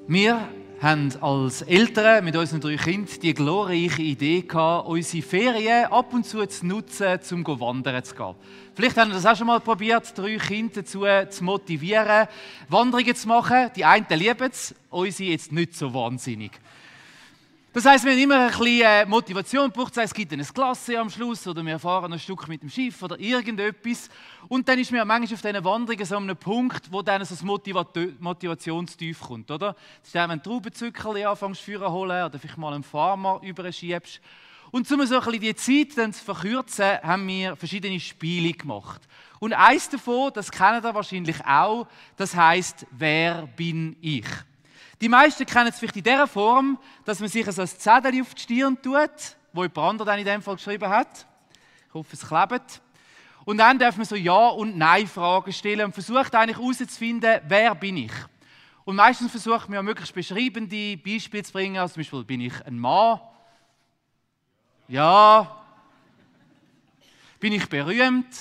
Wir haben als Eltern mit unseren 3 Kindern die glorreiche Idee gehabt, unsere Ferien ab und zu zu nutzen, um wandern zu gehen. Vielleicht haben wir das auch schon mal probiert, 3 Kinder dazu zu motivieren, Wanderungen zu machen. Die einen lieben es, unsere jetzt nicht so wahnsinnig. Das heisst, wir haben immer ein bisschen Motivation gebraucht, es gibt ein Glas am Schluss oder wir fahren ein Stück mit dem Schiff oder irgendetwas. Und dann ist mir manchmal auf diesen Wanderungen so ein Punkt, wo dann so das Motivationstief kommt. Oder? Das ist dann, wenn du Traubenzückerchen anfängst zu holen oder vielleicht mal einen Farmer überschiebst. Und um so ein bisschen die Zeit dann zu verkürzen, haben wir verschiedene Spiele gemacht. Und eins davon, das kennt ihr wahrscheinlich auch, das heisst «Wer bin ich?». Die meisten kennen es vielleicht in dieser Form, dass man sich so ein Zettel auf die Stirn tut, wo jemand anderes dann in dem Fall geschrieben hat. Ich hoffe, es klebt. Und dann darf man so Ja- und Nein-Fragen stellen und versucht eigentlich herauszufinden, wer bin ich. Und meistens versucht man ja möglichst beschreibende Beispiele zu bringen, also zum Beispiel, bin ich ein Mann? Ja. Bin ich berühmt?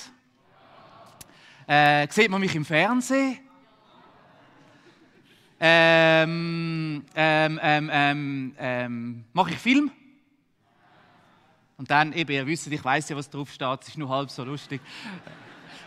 Sieht man mich im Fernsehen? Mache ich Film? Und dann, eben, ihr wisst, ich weiss ja, was drauf steht, es ist nur halb so lustig.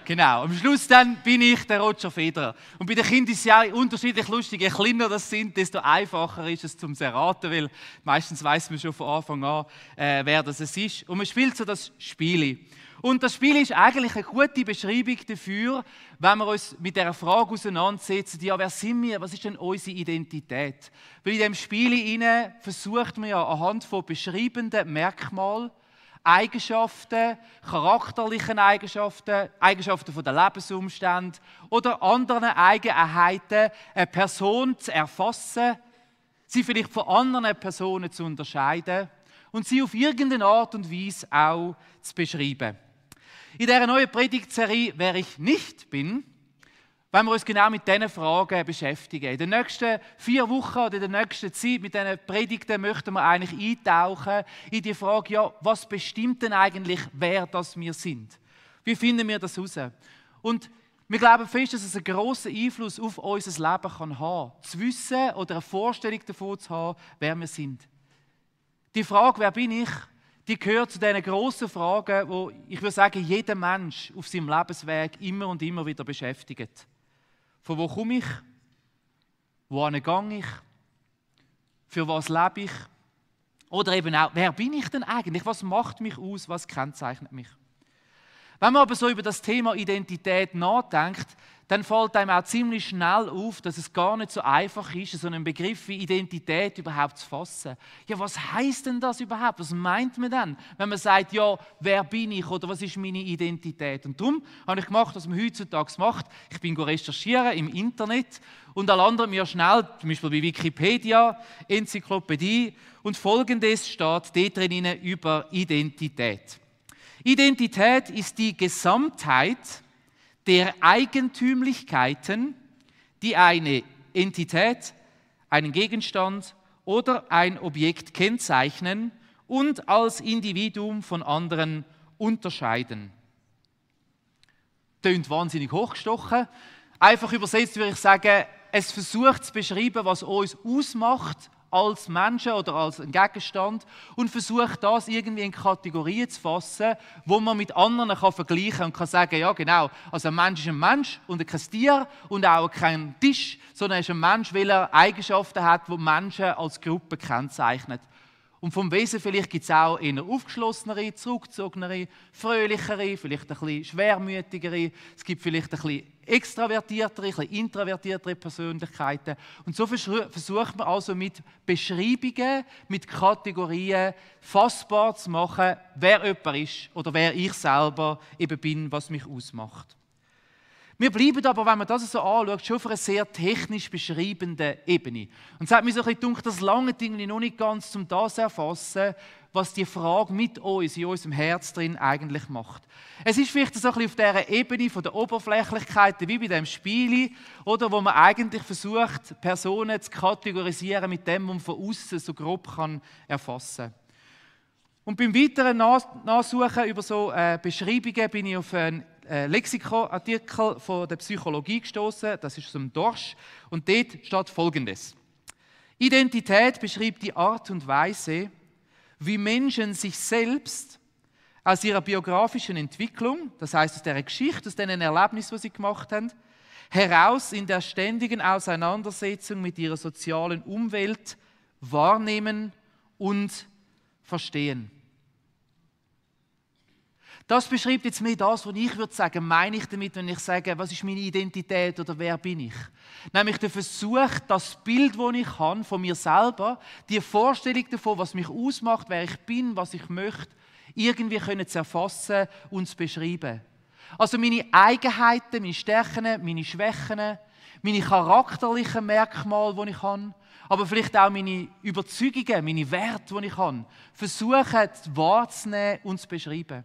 Genau, am Schluss dann bin ich der Roger Federer. Und bei den Kindern ist es ja unterschiedlich lustig. Je kleiner das sind, desto einfacher ist es zum erraten, weil meistens weiss man schon von Anfang an, wer das ist. Und man spielt so das Spiel. Und das Spiel ist eigentlich eine gute Beschreibung dafür, wenn wir uns mit dieser Frage auseinandersetzen, ja, wer sind wir, was ist denn unsere Identität? Weil in diesem Spiel versucht man ja anhand von beschreibenden Merkmalen, Eigenschaften, charakterlichen Eigenschaften, Eigenschaften von den Lebensumständen oder anderen Eigenheiten eine Person zu erfassen, sie vielleicht von anderen Personen zu unterscheiden und sie auf irgendeine Art und Weise auch zu beschreiben. In dieser neuen Predigtserie «Wer ich nicht bin», wollen wir uns genau mit diesen Fragen beschäftigen. In den nächsten 4 Wochen oder in der nächsten Zeit mit diesen Predigten möchten wir eigentlich eintauchen in die Frage, ja, was bestimmt denn eigentlich, wer das wir sind? Wie finden wir das heraus? Und wir glauben fest, dass es einen grossen Einfluss auf unser Leben haben kann, zu wissen oder eine Vorstellung davon zu haben, wer wir sind. Die Frage, wer bin ich, die gehört zu diesen grossen Fragen, die, ich würde sagen, jeder Mensch auf seinem Lebensweg immer und immer wieder beschäftigt. Von wo komme ich? Wohin gehe ich? Für was lebe ich? Oder eben auch, wer bin ich denn eigentlich? Was macht mich aus? Was kennzeichnet mich? Wenn man aber so über das Thema Identität nachdenkt, dann fällt einem auch ziemlich schnell auf, dass es gar nicht so einfach ist, so einen Begriff wie Identität überhaupt zu fassen. Ja, was heisst denn das überhaupt? Was meint man denn, wenn man sagt, ja, wer bin ich oder was ist meine Identität? Und darum habe ich gemacht, was man heutzutage macht. Ich bin recherchieren im Internet und alle anderen mir schnell, zum Beispiel bei Wikipedia, Enzyklopädie, und Folgendes steht dort drin über Identität. Identität ist die Gesamtheit der Eigentümlichkeiten, die eine Entität, einen Gegenstand oder ein Objekt kennzeichnen und als Individuum von anderen unterscheiden. Tönt wahnsinnig hochgestochen. Einfach übersetzt würde ich sagen, es versucht zu beschreiben, was uns ausmacht als Menschen oder als ein Gegenstand und versucht das irgendwie in Kategorien zu fassen, wo man mit anderen vergleichen kann und kann sagen, ja genau, also ein Mensch ist ein Mensch und kein Tier und auch kein Tisch, sondern er ist ein Mensch, weil er Eigenschaften hat, die Menschen als Gruppe kennzeichnen. Und vom Wesen vielleicht gibt es auch eher aufgeschlossenere, zurückgezogenere, fröhlichere, vielleicht ein bisschen schwermütigere. Es gibt vielleicht ein bisschen extravertiertere, ein bisschen introvertiertere Persönlichkeiten. Und so versucht man also mit Beschreibungen, mit Kategorien fassbar zu machen, wer jemand ist oder wer ich selber eben bin, was mich ausmacht. Wir bleiben aber, wenn man das so anschaut, schon auf einer sehr technisch beschreibenden Ebene. Und es hat mir so ein bisschen gedacht, das lange irgendwie noch nicht ganz, um das zu erfassen, was die Frage mit uns, in unserem Herz drin eigentlich macht. Es ist vielleicht so ein bisschen auf dieser Ebene von der Oberflächlichkeit, wie bei dem Spiel, oder, wo man eigentlich versucht, Personen zu kategorisieren mit dem, was man von außen so grob erfassen kann. Und beim weiteren Nachsuchen über so Beschreibungen bin ich auf einen Lexikoartikel von der Psychologie gestoßen. Das ist aus dem Dorsch. Und dort steht Folgendes. Identität beschreibt die Art und Weise, wie Menschen sich selbst aus ihrer biografischen Entwicklung, das heißt aus der Geschichte, aus den Erlebnissen, die sie gemacht haben, heraus in der ständigen Auseinandersetzung mit ihrer sozialen Umwelt wahrnehmen und verstehen. Das beschreibt jetzt mehr das, was ich würde sagen, meine ich damit, wenn ich sage, was ist meine Identität oder wer bin ich? Nämlich der Versuch, das Bild, das ich habe von mir selber, die Vorstellung davon, was mich ausmacht, wer ich bin, was ich möchte, irgendwie zu erfassen und zu beschreiben. Also meine Eigenheiten, meine Stärken, meine Schwächen, meine charakterlichen Merkmale, die ich habe, aber vielleicht auch meine Überzeugungen, meine Werte, die ich habe, versuchen wahrzunehmen und zu beschreiben.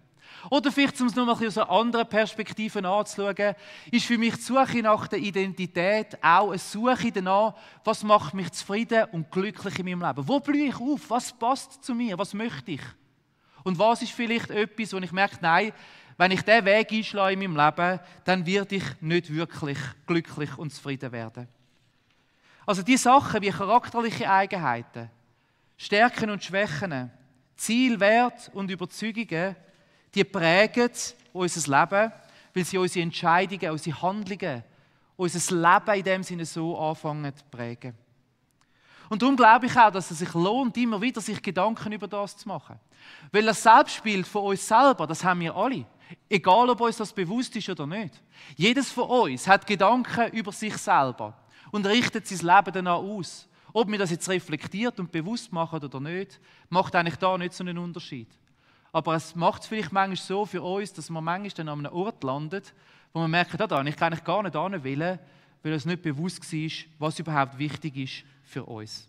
Oder vielleicht, um es noch mal aus einer anderen Perspektive anzuschauen, ist für mich die Suche nach der Identität auch eine Suche danach, was macht mich zufrieden und glücklich in meinem Leben. Wo blühe ich auf? Was passt zu mir? Was möchte ich? Und was ist vielleicht etwas, wo ich merke, nein, wenn ich diesen Weg einschlage in meinem Leben, dann werde ich nicht wirklich glücklich und zufrieden werden. Also die Sachen wie charakterliche Eigenheiten, Stärken und Schwächen, Ziel, Wert und Überzeugungen, die prägen unser Leben, weil sie unsere Entscheidungen, unsere Handlungen, unser Leben in dem Sinne so anfangen zu prägen. Und darum glaube ich auch, dass es sich lohnt, immer wieder sich Gedanken über das zu machen. Weil das Selbstbild von uns selber, das haben wir alle. Egal, ob uns das bewusst ist oder nicht. Jedes von uns hat Gedanken über sich selber und richtet sein Leben danach aus. Ob wir das jetzt reflektiert und bewusst machen oder nicht, macht eigentlich da nicht so einen Unterschied. Aber es macht es vielleicht manchmal so für uns, dass man manchmal dann an einem Ort landet, wo man merkt, da ich kann eigentlich gar nicht hin, weil es nicht bewusst war, was überhaupt wichtig ist für uns.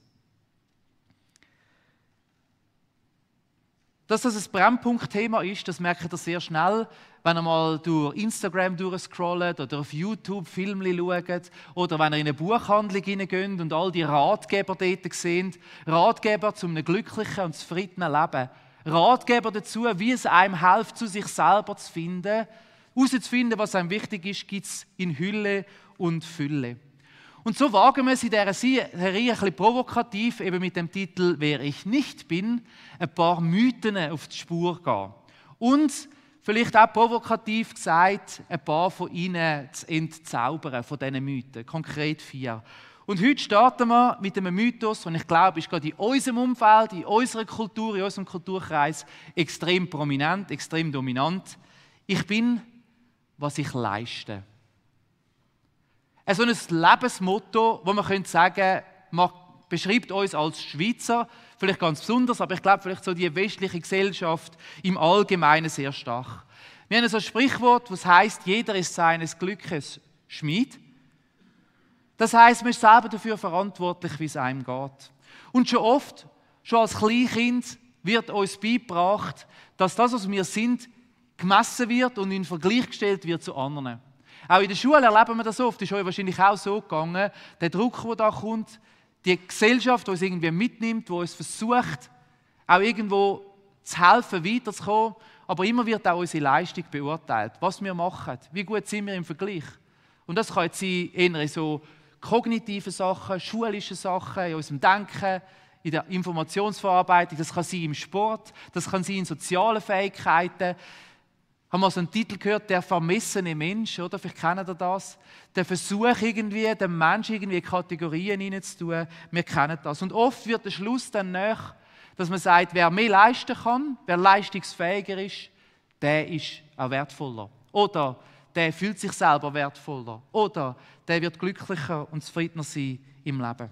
Dass das ein Brennpunktthema ist, das merkt ihr sehr schnell, wenn ihr mal durch Instagram durchscrollt oder auf YouTube Filme schaut oder wenn ihr in eine Buchhandlung hineingeht und all die Ratgeber dort seht. Ratgeber zu einem glücklichen und zufriedenen Leben. Ratgeber dazu, wie es einem hilft, zu sich selber zu finden. Herauszufinden, was einem wichtig ist, gibt es in Hülle und Fülle. Und so wagen wir es in dieser Serie ein bisschen provokativ, eben mit dem Titel «Wer ich nicht bin», ein paar Mythen auf die Spur gehen. Und vielleicht auch provokativ gesagt, ein paar von ihnen zu entzaubern, von diesen Mythen, konkret 4. Und heute starten wir mit einem Mythos, und ich glaube, ist gerade in unserem Umfeld, in unserer Kultur, in unserem Kulturkreis extrem prominent, extrem dominant. Ich bin, was ich leiste. So ein Lebensmotto, wo man sagen könnte, beschreibt uns als Schweizer, vielleicht ganz besonders, aber ich glaube, vielleicht so die westliche Gesellschaft im Allgemeinen sehr stark. Wir haben so ein Sprichwort, das heisst, jeder ist seines Glückes Schmied. Das heisst, man ist selber dafür verantwortlich, wie es einem geht. Und schon oft, schon als Kleinkind, wird uns beigebracht, dass das, was wir sind, gemessen wird und in Vergleich gestellt wird zu anderen. Auch in der Schule erleben wir das oft, das ist euch wahrscheinlich auch so gegangen. Der Druck, der da kommt, die Gesellschaft, die uns irgendwie mitnimmt, die uns versucht, auch irgendwo zu helfen, weiterzukommen, aber immer wird auch unsere Leistung beurteilt, was wir machen, wie gut sind wir im Vergleich. Und das kann jetzt sein, eher so kognitive Sachen, schulische Sachen, in unserem Denken, in der Informationsverarbeitung, das kann sein im Sport, das kann sein in sozialen Fähigkeiten. Haben wir so einen Titel gehört, der vermessene Mensch, oder? Vielleicht kennt ihr das. Der Versuch, irgendwie, den Menschen irgendwie in Kategorien hineinzutun. Wir kennen das. Und oft wird der Schluss dann nach, dass man sagt, wer mehr leisten kann, wer leistungsfähiger ist, der ist auch wertvoller. Oder der fühlt sich selber wertvoller. Oder der wird glücklicher und zufriedener sein im Leben.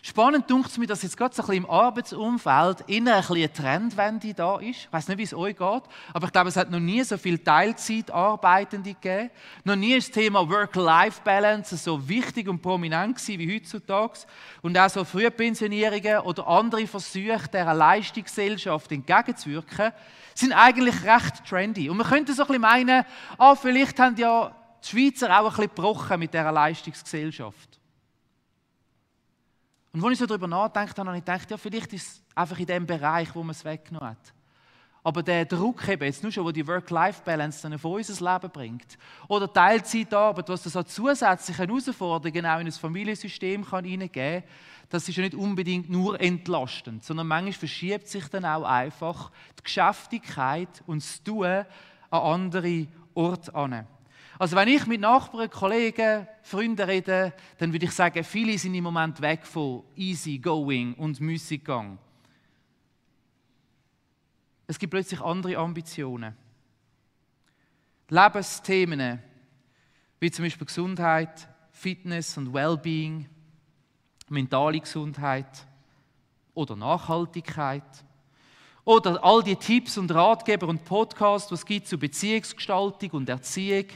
Spannend dünkt es mir, dass jetzt gerade so ein bisschen im Arbeitsumfeld eher ein bisschen eine Trendwende da ist. Ich weiß nicht, wie es euch geht, aber ich glaube, es hat noch nie so viele Teilzeitarbeitende gegeben. Noch nie ist das Thema Work-Life-Balance so wichtig und prominent gewesen wie heutzutage. Und auch so Frühpensionierungen oder andere Versuche, dieser Leistungsgesellschaft entgegenzuwirken, sind eigentlich recht trendy. Und man könnte so ein bisschen meinen, vielleicht haben ja die Schweizer auch ein bisschen gebrochen mit dieser Leistungsgesellschaft. Und als ich so darüber nachgedacht habe, habe ich gedacht, ja, vielleicht ist es einfach in dem Bereich, wo man es weggenommen hat. Aber der Druck eben, jetzt nur schon, wo die Work-Life-Balance dann von unser Leben bringt, oder Teilzeitarbeit, was das an zusätzlichen Herausforderungen auch in ein Familiensystem hineingeben kann, das ist ja nicht unbedingt nur entlastend, sondern manchmal verschiebt sich dann auch einfach die Geschäftigkeit und das Tun an andere Orte an. Also wenn ich mit Nachbarn, Kollegen, Freunden rede, dann würde ich sagen, viele sind im Moment weg von easy going und Müßiggang. Es gibt plötzlich andere Ambitionen. Lebensthemen, wie zum Beispiel Gesundheit, Fitness und Wellbeing, mentale Gesundheit oder Nachhaltigkeit oder all die Tipps und Ratgeber und Podcasts, die es gibt zu Beziehungsgestaltung und Erziehung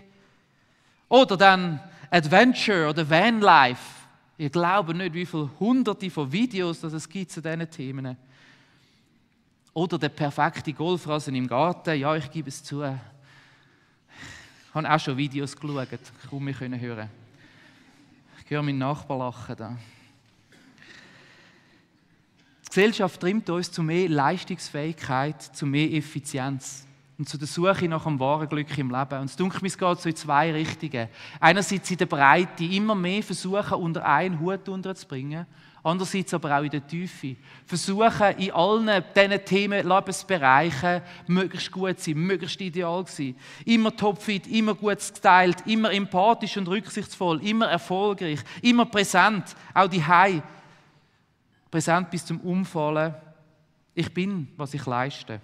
oder dann Adventure oder Vanlife. Ich glaube nicht, wie viele Hunderte von Videos das es gibt zu diesen Themen. Oder der perfekte Golfrasen im Garten. Ja, ich gebe es zu. Ich habe auch schon Videos geschaut, kaum mich hören. Ich höre meinen Nachbar lachen da. Die Gesellschaft trimmt uns zu mehr Leistungsfähigkeit, zu mehr Effizienz und zu der Suche nach dem wahren Glück im Leben. Und es dunkelt mir, es geht so in zwei Richtungen. Einerseits in der Breite, immer mehr versuchen, unter einen Hut unterzubringen. Andererseits aber auch in der Tiefe. Versuchen, in allen diesen Themen, Lebensbereichen möglichst gut zu sein, möglichst ideal zu sein. Immer topfit, immer gut gestylt, immer empathisch und rücksichtsvoll, immer erfolgreich, immer präsent, auch daheim. Präsent bis zum Umfallen. Ich bin, was ich leiste.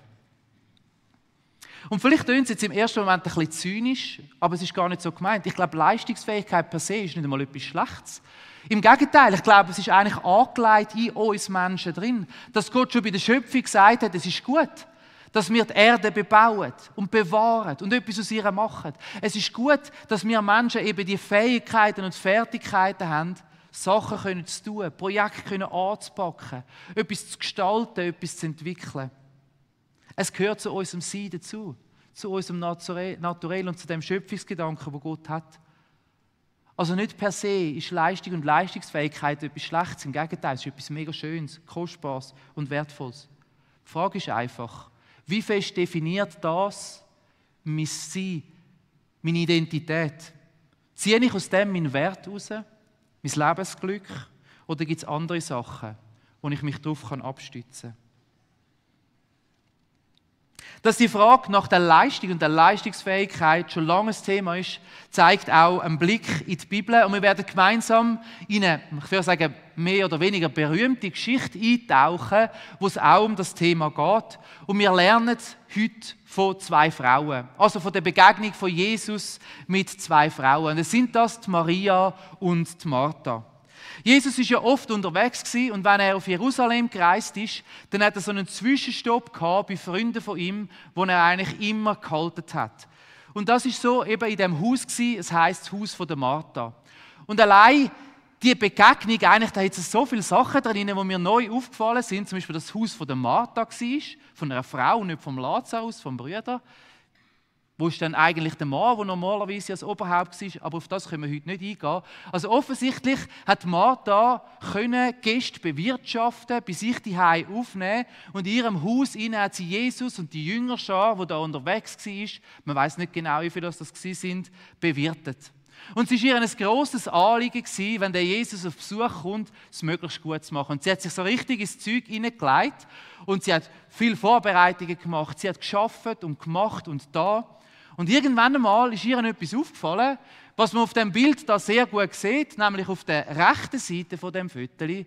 Und vielleicht tönt es jetzt im ersten Moment ein bisschen zynisch, aber es ist gar nicht so gemeint. Ich glaube, Leistungsfähigkeit per se ist nicht einmal etwas Schlechtes. Im Gegenteil, ich glaube, es ist eigentlich angelegt in uns Menschen drin, dass Gott schon bei der Schöpfung gesagt hat, es ist gut, dass wir die Erde bebauen und bewahren und etwas aus ihr machen. Es ist gut, dass wir Menschen eben die Fähigkeiten und Fertigkeiten haben, Sachen können zu tun, Projekte können anzupacken, etwas zu gestalten, etwas zu entwickeln. Es gehört zu unserem Sein dazu, zu unserem Naturell und zu dem Schöpfungsgedanken, den Gott hat. Also nicht per se ist Leistung und Leistungsfähigkeit etwas Schlechtes, im Gegenteil, es ist etwas mega Schönes, Kostbares und Wertvolles. Die Frage ist einfach, wie fest definiert das mein Sein, meine Identität? Ziehe ich aus dem meinen Wert heraus, mein Lebensglück, oder gibt es andere Sachen, wo ich mich darauf abstützen kann? Dass die Frage nach der Leistung und der Leistungsfähigkeit schon lange ein Thema ist, zeigt auch ein Blick in die Bibel. Und wir werden gemeinsam in eine, ich würde sagen, mehr oder weniger berühmte Geschichte eintauchen, wo es auch um das Thema geht. Und wir lernen heute von zwei Frauen, also von der Begegnung von Jesus mit zwei Frauen. Es sind das die Maria und die Martha. Jesus war ja oft unterwegs und wenn er auf Jerusalem gereist ist, dann hat er so einen Zwischenstopp gehabt bei Freunden von ihm, wo er eigentlich immer gehalten hat. Und das ist so eben in dem Haus gewesen, es heisst das Haus von der Martha. Und allein die Begegnung, eigentlich, da hat es so viele Sachen drin, die mir neu aufgefallen sind, zum Beispiel das Haus von der Martha war, von einer Frau, nicht vom Lazarus, vom Bruder. Wo ist dann eigentlich der Mann, der normalerweise als Oberhaupt war, aber auf das können wir heute nicht eingehen. Also offensichtlich hat Martha Gäste bewirtschaften, bei sich die Hause aufnehmen und in ihrem Haus hat sie Jesus und die Jüngerschar, die da unterwegs war, man weiß nicht genau, wie viele das sind, bewirtet. Und es war ihr ein grosses Anliegen, wenn der Jesus auf Besuch kommt, es möglichst gut zu machen. Und sie hat sich so richtig ins Zeug hineingelegt und sie hat viele Vorbereitungen gemacht. Sie hat gearbeitet und gemacht und da. Und irgendwann einmal ist ihr etwas aufgefallen, was man auf dem Bild da sehr gut sieht, nämlich auf der rechten Seite von dem Föteli,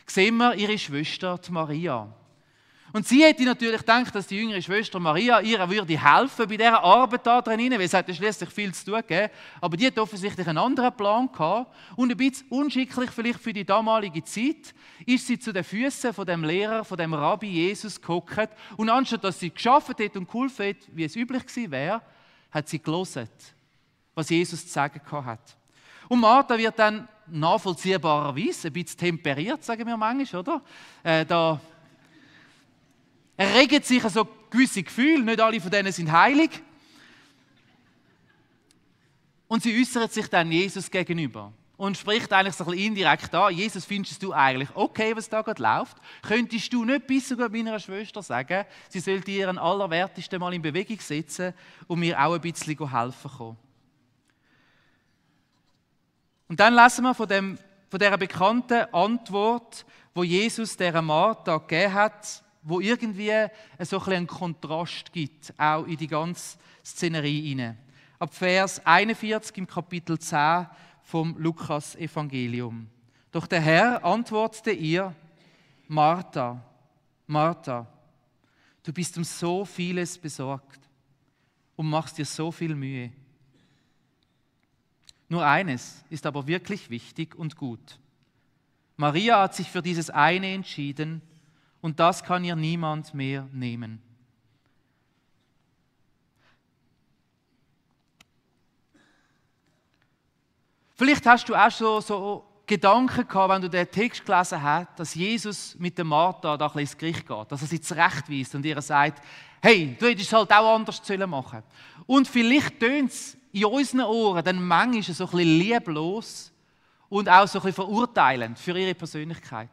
sehen wir ihre Schwester, die Maria. Und sie hätte natürlich gedacht, dass die jüngere Schwester Maria ihr würde helfen bei dieser Arbeit da drin, weil es hat ja schließlich viel zu tun gegeben. Aber die hat offensichtlich einen anderen Plan gehabt. Und ein bisschen unschicklich vielleicht für die damalige Zeit, ist sie zu den Füßen von dem Lehrer, von dem Rabbi Jesus gehockt. Und anstatt dass sie gearbeitet hat und geholfen hat, wie es üblich gewesen wäre, hat sie gehört, was Jesus zu sagen hat. Und Martha wird dann nachvollziehbarerweise ein bisschen temperiert, sagen wir manchmal, oder? Da erregen sich so gewisse Gefühle, nicht alle von denen sind heilig. Und sie äußert sich dann Jesus gegenüber. und spricht eigentlich so ein bisschen indirekt an: Jesus, findest du eigentlich okay, was da gerade läuft? Könntest du nicht bis sogar meiner Schwester sagen, sie sollte ihren Allerwertesten mal in Bewegung setzen und mir auch ein bisschen helfen kommen? Und dann lesen wir von dieser bekannten Antwort, wo Jesus dieser Martha gegeben hat, wo irgendwie so ein bisschen einen Kontrast gibt, auch in die ganze Szenerie hinein. Ab Vers 41 im Kapitel 10 vom Lukas-Evangelium. Doch der Herr antwortete ihr: Martha, Martha, du bist um so vieles besorgt und machst dir so viel Mühe. Nur eines ist aber wirklich wichtig und gut. Maria hat sich für dieses eine entschieden und das kann ihr niemand mehr nehmen. Vielleicht hast du auch so Gedanken gehabt, wenn du den Text gelesen hast, dass Jesus mit der Martha da ein bisschen ins Gericht geht, dass er sie zurechtweist und ihr sagt: Hey, du hättest es halt auch anders machen. Und vielleicht tönt es in unseren Ohren dann manchmal so ein bisschen lieblos und auch so ein bisschen verurteilend für ihre Persönlichkeit.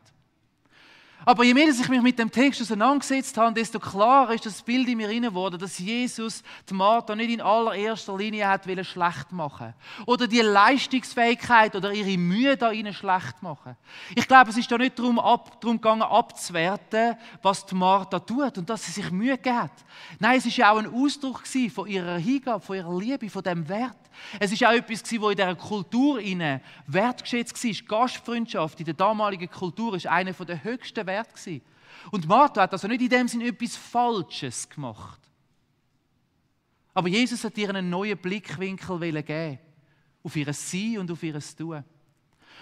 Aber je mehr ich mich mit dem Text auseinandergesetzt habe, desto klarer ist das Bild in mir geworden, dass Jesus die Martha nicht in allererster Linie hat schlecht machen oder die Leistungsfähigkeit oder ihre Mühe da ihnen schlecht machen. Ich glaube, es ist da nicht darum gegangen, abzuwerten, was die Martha tut und dass sie sich Mühe gegeben hat. Nein, es war ja auch ein Ausdruck von ihrer Hingabe, von ihrer Liebe, von dem Wert. Es war auch etwas, was in dieser Kultur wertgeschätzt war. Gastfreundschaft in der damaligen Kultur war einer der höchsten Werte. Und Martha hat also nicht in dem Sinne etwas Falsches gemacht. Aber Jesus hat ihr einen neuen Blickwinkel geben, auf ihr Sein und auf ihr Tun.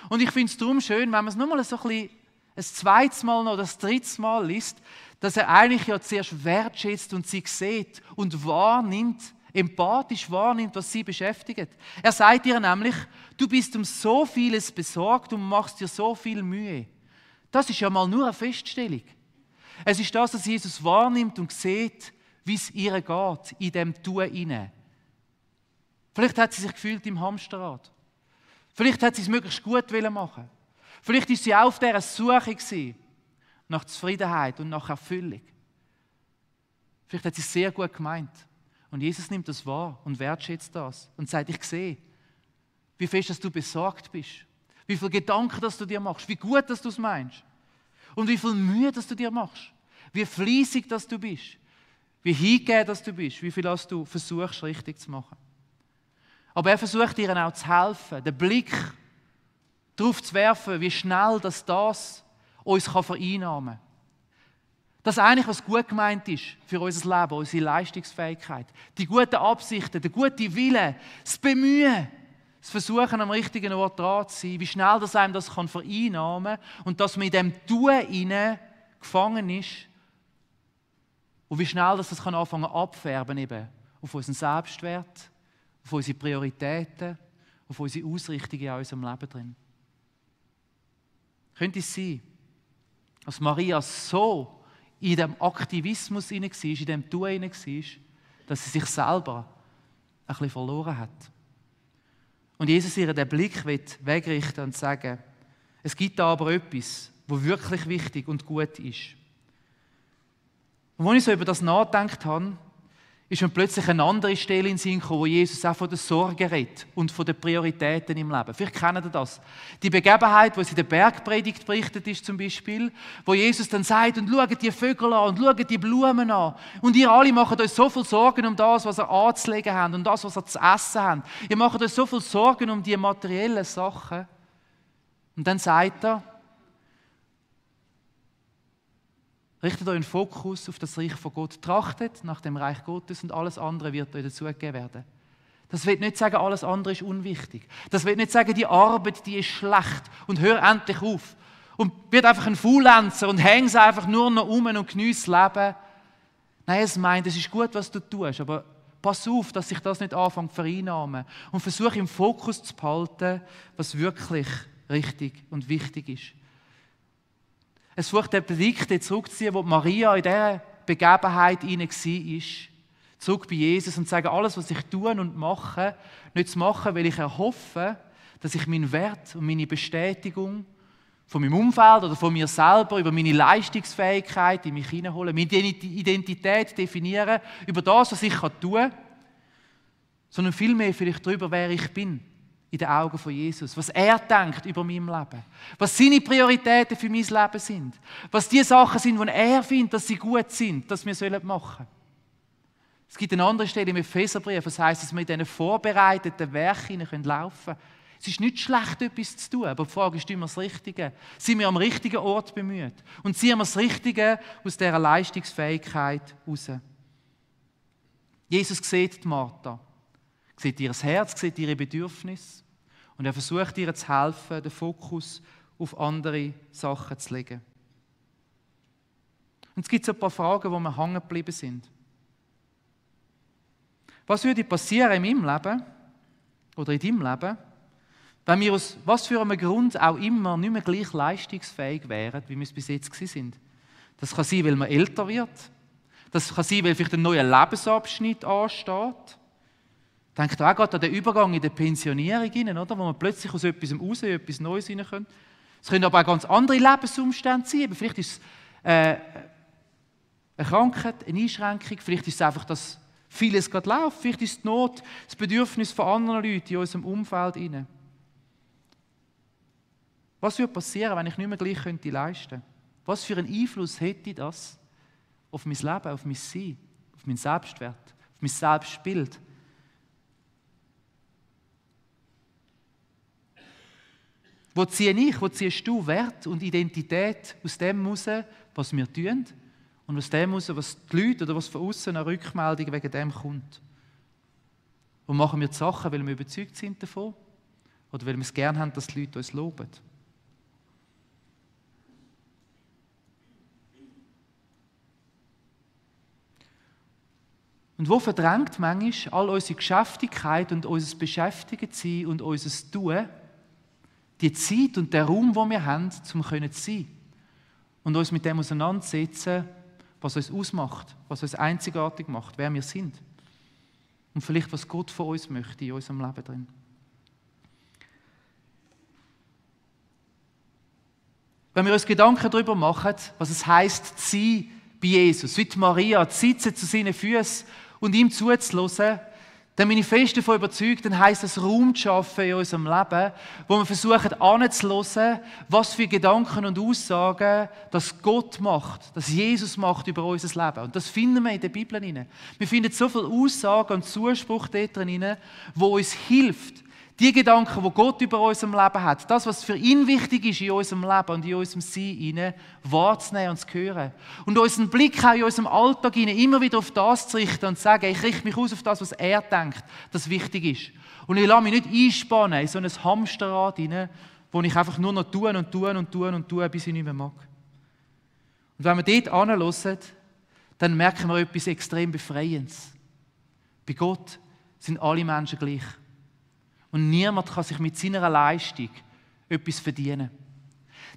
Und ich finde es darum schön, wenn man es nochmal so ein zweites Mal noch, das drittes Mal liest, dass er eigentlich ja zuerst wertschätzt und sie sieht und wahrnimmt, empathisch wahrnimmt, was sie beschäftigt. Er sagt ihr nämlich: Du bist um so vieles besorgt und machst dir so viel Mühe. Das ist ja mal nur eine Feststellung. Es ist das, was Jesus wahrnimmt und sieht, wie es ihr geht, in dem Tun hinein. Vielleicht hat sie sich gefühlt im Hamsterrad. Vielleicht hat sie es möglichst gut machen. Vielleicht war sie auch auf dieser Suche nach Zufriedenheit und nach Erfüllung. Vielleicht hat sie es sehr gut gemeint. Und Jesus nimmt das wahr und wertschätzt das und sagt: Ich sehe, wie fest dass du besorgt bist, wie viele Gedanken dass du dir machst, wie gut dass du es meinst und wie viel Mühe dass du dir machst, wie fleissig dass du bist, wie hingegeben dass du bist, wie viel dass du versuchst richtig zu machen. Aber er versucht ihr auch zu helfen, den Blick darauf zu werfen, wie schnell das uns vereinnahmen kann. Das eigentlich, was gut gemeint ist für unser Leben, unsere Leistungsfähigkeit, die guten Absichten, der gute Wille, das Bemühen, das Versuchen, am richtigen Ort dran zu sein, wie schnell das einem das vereinnahmen kann und dass man in dem Tun gefangen ist und wie schnell das anfangen abfärben eben auf unseren Selbstwert, auf unsere Prioritäten, auf unsere Ausrichtung in unserem Leben drin. Könnte es sein, dass Maria so in dem Aktivismus war, in dem Tun war, dass sie sich selber ein bisschen verloren hat. Und Jesus ihr den Blick wegrichten und sagen: Es gibt da aber etwas, was wirklich wichtig und gut ist. Und als ich so über das nachgedacht habe, ist mir plötzlich eine andere Stelle in den Sinn gekommen, wo Jesus auch von der Sorge redet und von den Prioritäten im Leben. Vielleicht kennt ihr das. Die Begebenheit, die es in der Bergpredigt berichtet ist zum Beispiel, wo Jesus dann sagt: Und schaut die Vögel an und schaut die Blumen an. Und ihr alle macht euch so viel Sorgen um das, was ihr anzulegen habt und das, was ihr zu essen habt. Ihr macht euch so viel Sorgen um die materiellen Sachen. Und dann sagt er: Richtet euren Fokus auf das Reich von Gott. Trachtet nach dem Reich Gottes und alles andere wird euch dazugegeben werden. Das will nicht sagen, alles andere ist unwichtig. Das will nicht sagen, die Arbeit, die ist schlecht und hör endlich auf. Und wird einfach ein Faulenzer und hängst einfach nur noch um und genießt das Leben. Nein, es meint, es ist gut, was du tust, aber pass auf, dass sich das nicht anfängt zu vereinnahmen. Und versuche im Fokus zu behalten, was wirklich richtig und wichtig ist. Es versucht den Blick zurückzuziehen, wo Maria in dieser Begebenheit war, zurück bei Jesus und sagen, alles, was ich tue und mache, nicht zu machen, weil ich erhoffe, dass ich meinen Wert und meine Bestätigung von meinem Umfeld oder von mir selber über meine Leistungsfähigkeit in mich hineinhole, meine Identität definieren, über das, was ich tun kann, sondern vielmehr vielleicht darüber, wer ich bin in den Augen von Jesus, was er denkt über mein Leben, was seine Prioritäten für mein Leben sind, was die Sachen sind, die er findet, dass sie gut sind, dass wir machen sollen. Es gibt eine andere Stelle im Epheserbrief, das heisst, dass wir in diesen vorbereiteten Werken laufen können. Es ist nicht schlecht, etwas zu tun, aber die Frage ist, tun wir das Richtige? Sind wir am richtigen Ort bemüht? Und ziehen wir das Richtige aus dieser Leistungsfähigkeit heraus? Jesus sieht die Martha, sieht ihr Herz, sieht ihre Bedürfnisse und er versucht ihr zu helfen, den Fokus auf andere Sachen zu legen. Und es gibt so ein paar Fragen, wo wir hängen geblieben sind. Was würde passieren in meinem Leben oder in deinem Leben, wenn wir aus was für einem Grund auch immer nicht mehr gleich leistungsfähig wären, wie wir es bis jetzt sind? Das kann sein, weil man älter wird. Das kann sein, weil vielleicht ein neuer Lebensabschnitt ansteht. Denkt auch gerade an den Übergang in die Pensionierung hinein, oder? Wo man plötzlich aus etwas raus in etwas Neues hinein können. Es können aber auch ganz andere Lebensumstände sein. Vielleicht ist es eine Krankheit, eine Einschränkung. Vielleicht ist es einfach, dass vieles gerade läuft. Vielleicht ist es die Not, das Bedürfnis von anderen Leuten in unserem Umfeld hinein. Was würde passieren, wenn ich nicht mehr gleich leisten könnte? Was für einen Einfluss hätte das auf mein Leben, auf mein Sein, auf meinen Selbstwert, auf mein Selbstbild? Wo ziehe ich, wo ziehst du Wert und Identität aus dem heraus, was wir tun und aus dem heraus, was die Leute oder was von außen eine Rückmeldung wegen dem kommt? Und machen wir die Sachen, weil wir überzeugt sind davon oder weil wir es gerne haben, dass die Leute uns loben? Und wo verdrängt manchmal all unsere Geschäftigkeit und unser Beschäftigtsein und unser Tun die Zeit und der Raum, den wir haben, um zu sein und uns mit dem auseinandersetzen, was uns ausmacht, was uns einzigartig macht, wer wir sind und vielleicht, was Gott von uns möchte in unserem Leben drin. Wenn wir uns Gedanken darüber machen, was es heisst, zu sein bei Jesus, wie die Maria, zu sitzen zu seinen Füßen und ihm zuzuhören, dann bin ich fest davon überzeugt, dann heisst es, Raum zu schaffen in unserem Leben, wo wir versuchen, anzuhören, was für Gedanken und Aussagen das Gott macht, das Jesus macht über unser Leben. Und das finden wir in der Bibel hinein. Wir finden so viele Aussagen und Zuspruch dort drin, wo uns hilft, die Gedanken, die Gott über unserem Leben hat, das, was für ihn wichtig ist in unserem Leben und in unserem Sein, wahrzunehmen und zu hören. Und unseren Blick auch in unserem Alltag immer wieder auf das zu richten und zu sagen, ich richte mich aus auf das, was er denkt, das wichtig ist. Und ich lasse mich nicht einspannen in so ein Hamsterrad hinein, wo ich einfach nur noch tun, bis ich nicht mehr mag. Und wenn wir dort hinhören, dann merken wir etwas extrem Befreiendes. Bei Gott sind alle Menschen gleich. Und niemand kann sich mit seiner Leistung etwas verdienen.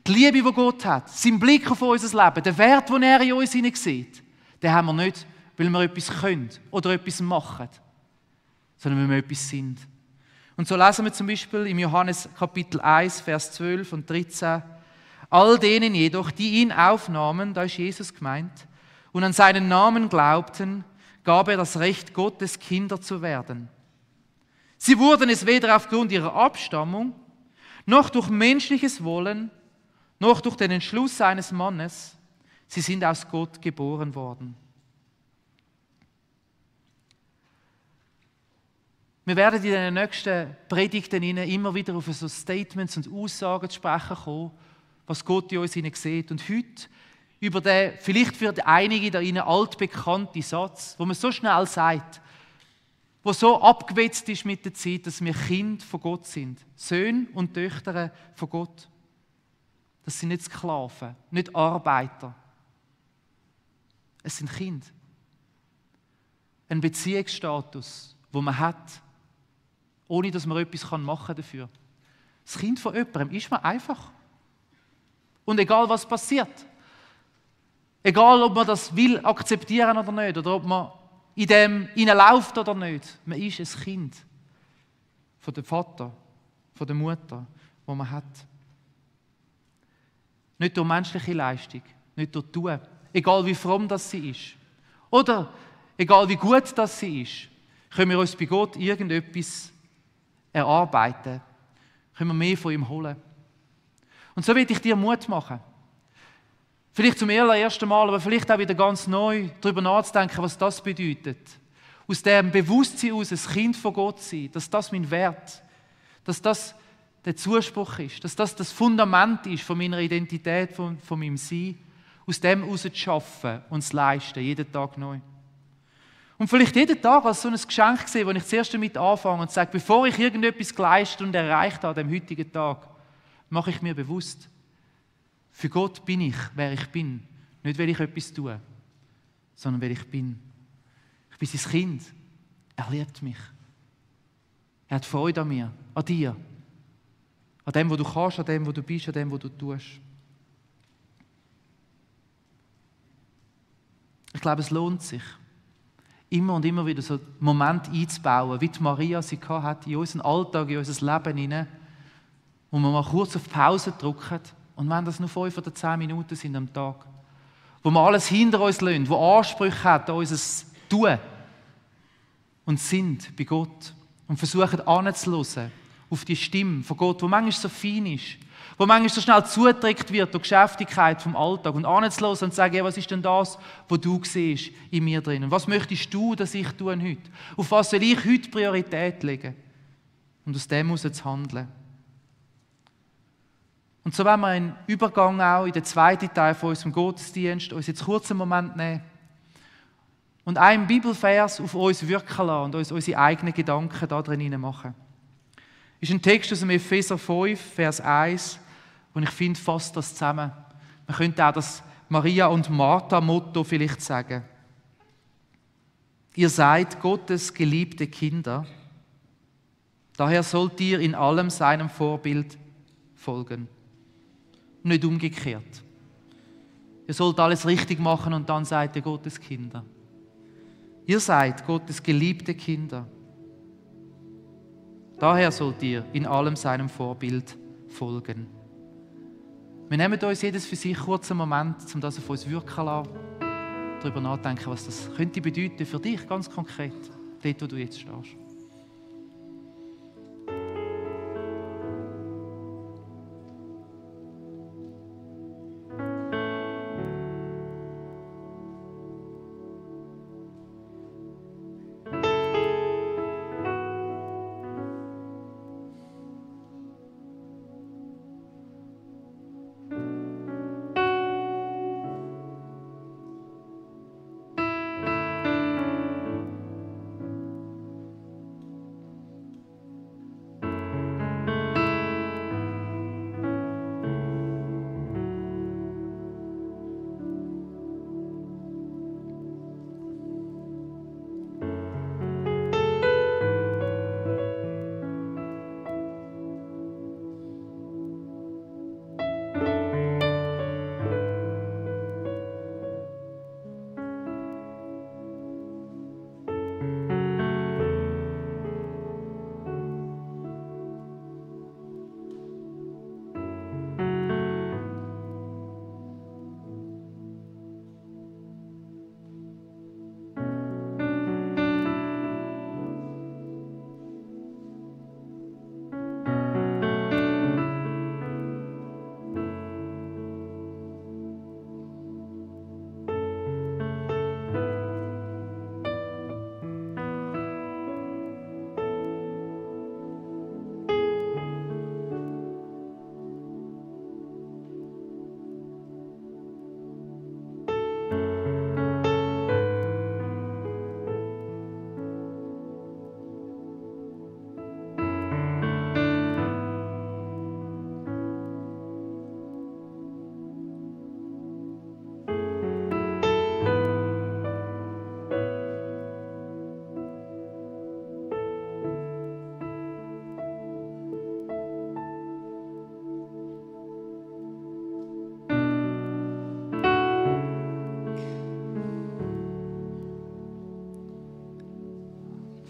Die Liebe, die Gott hat, sein Blick auf unser Leben, der Wert, den er in uns sieht, den haben wir nicht, weil wir etwas können oder etwas machen, sondern weil wir etwas sind. Und so lesen wir zum Beispiel im Johannes Kapitel 1, Vers 12 und 13, all denen jedoch, die ihn aufnahmen, da ist Jesus gemeint, und an seinen Namen glaubten, gab er das Recht, Gottes Kinder zu werden. Sie wurden es weder aufgrund ihrer Abstammung, noch durch menschliches Wollen, noch durch den Entschluss eines Mannes. Sie sind aus Gott geboren worden. Wir werden in den nächsten Predigten immer wieder auf so Statements und Aussagen zu sprechen kommen, was Gott in uns sieht. Und heute über den, vielleicht für einige da innen altbekannten Satz, wo man so schnell sagt, wo so abgewetzt ist mit der Zeit, dass wir Kinder von Gott sind. Söhne und Töchter von Gott. Das sind nicht Sklaven, nicht Arbeiter. Es sind Kinder. Ein Beziehungsstatus, den man hat, ohne dass man etwas machen dafür. Das Kind von jemandem ist man einfach. Und egal, was passiert, egal, ob man das will akzeptieren oder nicht, oder ob man in dem hineinläuft oder nicht, man ist ein Kind von dem Vater, von der Mutter, die man hat. Nicht durch menschliche Leistung, nicht durch Tun, egal wie fromm das sie ist. Oder egal wie gut das sie ist, können wir uns bei Gott irgendetwas erarbeiten, können wir mehr von ihm holen. Und so will ich dir Mut machen. Vielleicht zum allerersten Mal, aber vielleicht auch wieder ganz neu darüber nachzudenken, was das bedeutet. Aus dem Bewusstsein aus, ein Kind von Gott zu sein, dass das mein Wert, dass das der Zuspruch ist, dass das Fundament ist von meiner Identität, von meinem Sein, aus dem heraus zu arbeiten und zu leisten, jeden Tag neu. Und vielleicht jeden Tag als so ein Geschenk sehen, wo ich zuerst damit anfange und sage, bevor ich irgendetwas geleistet und erreicht habe an dem heutigen Tag, mache ich mir bewusst, für Gott bin ich, wer ich bin. Nicht, weil ich etwas tue, sondern weil ich bin. Ich bin sein Kind. Er liebt mich. Er hat Freude an mir, an dir. An dem, wo du kannst, an dem, wo du bist, an dem, wo du tust. Ich glaube, es lohnt sich, immer und immer wieder so einen Moment einzubauen, wie die Maria sie hatte, in unseren Alltag, in unser Leben hinein, wo wir mal kurz auf Pause drücken und wenn das nur 5 oder 10 Minuten sind am Tag, wo wir alles hinter uns lassen, wo Ansprüche hat an unser Tun und sind bei Gott und versuchen anzuhören auf die Stimme von Gott, die manchmal so fein ist, wo manchmal so schnell zugedrückt wird durch die Geschäftigkeit vom Alltag und anzuhören und zu sagen, ja, was ist denn das, was du siehst in mir drin? Und was möchtest du, dass ich tue heute? Auf was soll ich heute Priorität legen? Und aus dem heraus zu handeln. Und so wollen wir einen Übergang auch in den zweiten Teil von unserem Gottesdienst uns jetzt kurz einen Moment nehmen und einen Bibelvers auf uns wirken lassen und uns unsere eigenen Gedanken da drin machen. Das ist ein Text aus dem Epheser 5, Vers 1, und ich finde, fasst das zusammen. Man könnte auch das Maria- und Martha-Motto vielleicht sagen. Ihr seid Gottes geliebte Kinder, daher sollt ihr in allem seinem Vorbild folgen. Nicht umgekehrt. Ihr sollt alles richtig machen und dann seid ihr Gottes Kinder. Ihr seid Gottes geliebte Kinder. Daher sollt ihr in allem seinem Vorbild folgen. Wir nehmen uns jedes für sich kurzen Moment, um das auf uns wirken zu lassen, darüber nachdenken, was das könnte bedeuten für dich ganz konkret, dort, wo du jetzt stehst.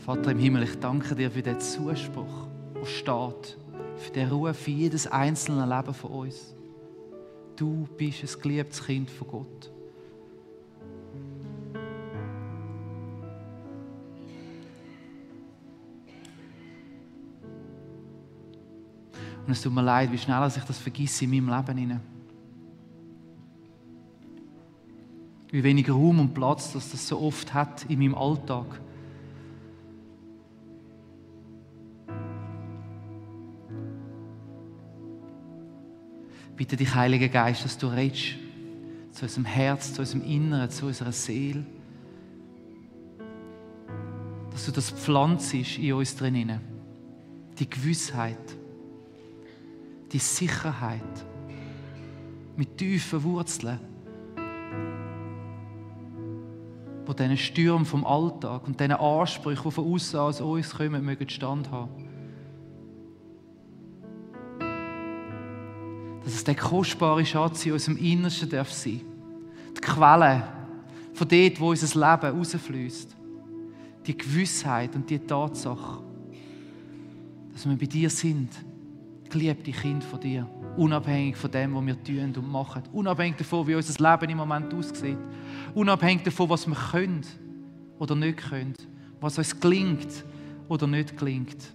Vater im Himmel, ich danke dir für den Zuspruch, der steht für den Ruf für jedes einzelne Leben von uns. Du bist ein geliebtes Kind von Gott. Und es tut mir leid, wie schnell ich das vergesse in meinem Leben hinein. Wie wenig Raum und Platz das so oft hat in meinem Alltag. Bitte dich, Heiliger Geist, dass du redest zu unserem Herz, zu unserem Inneren, zu unserer Seele. Dass du das pflanzt in uns drinnen. Die Gewissheit, die Sicherheit mit tiefen Wurzeln, wo diesen Stürmen vom Alltag und diesen Ansprüchen, die von außen aus uns kommen, mögen standhaben. Dass es der kostbare Schatz in unserem Innersten darf sein. Die Quelle von dort, wo unser Leben rausfließt. Die Gewissheit und die Tatsache, dass wir bei dir sind. Geliebte Kind von dir. Unabhängig von dem, was wir tun und machen. Unabhängig davon, wie unser Leben im Moment aussieht. Unabhängig davon, was wir können oder nicht können. Was uns gelingt oder nicht gelingt.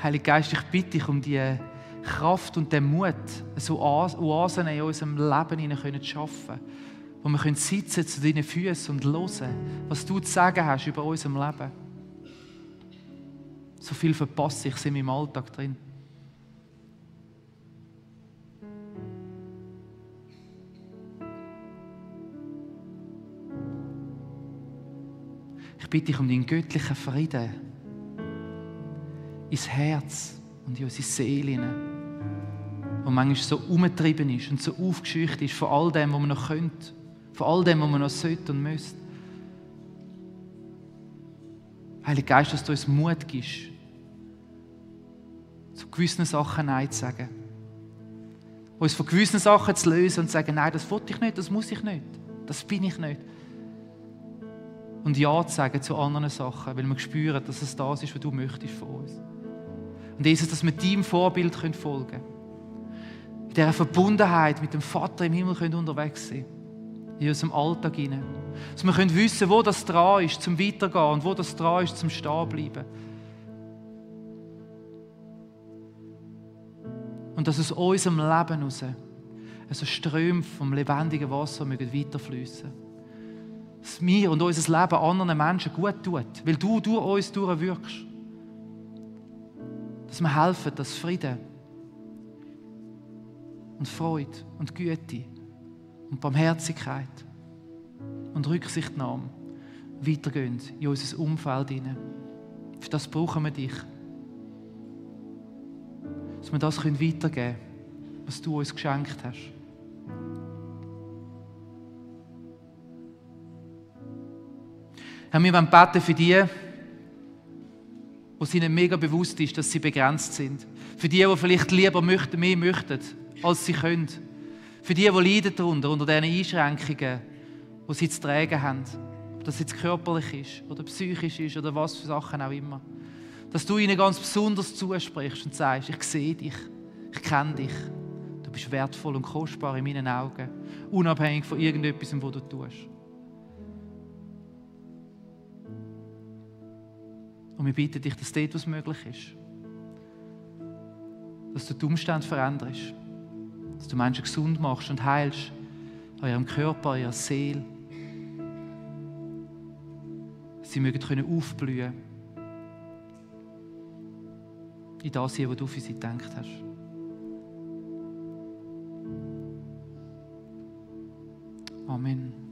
Heiliger Geist, ich bitte dich um die Kraft und den Mut, so Oasen in unserem Leben zu schaffen, wo wir sitzen zu deinen Füßen und hören, was du zu sagen hast über unserem Leben. So viel verpasse ich in meinem Alltag drin. Ich bitte dich um deinen göttlichen Frieden ins Herz und in unsere Seele hinein, wo manchmal so umgetrieben ist und so aufgeschüchtert ist von all dem, was man noch könnte, von all dem, was man noch sollte und müsste. Heiliger Geist, dass du uns Mut gibst, zu gewissen Sachen Nein zu sagen. Uns von gewissen Sachen zu lösen und zu sagen, nein, das will ich nicht, das muss ich nicht, das bin ich nicht. Und Ja zu sagen zu anderen Sachen, weil wir spüren, dass es das ist, was du möchtest von uns. Und Jesus, dass wir deinem Vorbild folgen können. In dieser Verbundenheit mit dem Vater im Himmel unterwegs sein können. In unserem Alltag hinein. Dass wir wissen können, wo das dran ist, zum Weitergehen und wo das dran ist, zum Stehenbleiben. Und dass aus unserem Leben heraus also Ströme vom lebendigen Wasser weiterfließen mögen. Dass wir und unser Leben anderen Menschen gut tut, weil du durch uns durchwirkst. Dass wir helfen, dass Frieden und Freude und Güte und Barmherzigkeit und Rücksichtnahme weitergehen in unser Umfeld hinein. Für das brauchen wir dich. Dass wir das weitergeben können, was du uns geschenkt hast. Herr, wir wollen beten für die, wo es ihnen mega bewusst ist, dass sie begrenzt sind. Für die vielleicht lieber mehr möchten, als sie können. Für die leiden darunter, unter diesen Einschränkungen, die sie zu tragen haben. Ob das jetzt körperlich ist oder psychisch ist oder was für Sachen auch immer. Dass du ihnen ganz besonders zusprichst und sagst, ich sehe dich, ich kenne dich. Du bist wertvoll und kostbar in meinen Augen, unabhängig von irgendetwas, was du tust. Und wir bitten dich, dass dort, was möglich ist, dass du die Umstände veränderst, dass du Menschen gesund machst und heilst, an ihrem Körper, an ihrer Seele. Dass sie mögen aufblühen in das hier, was du für sie gedacht hast. Amen.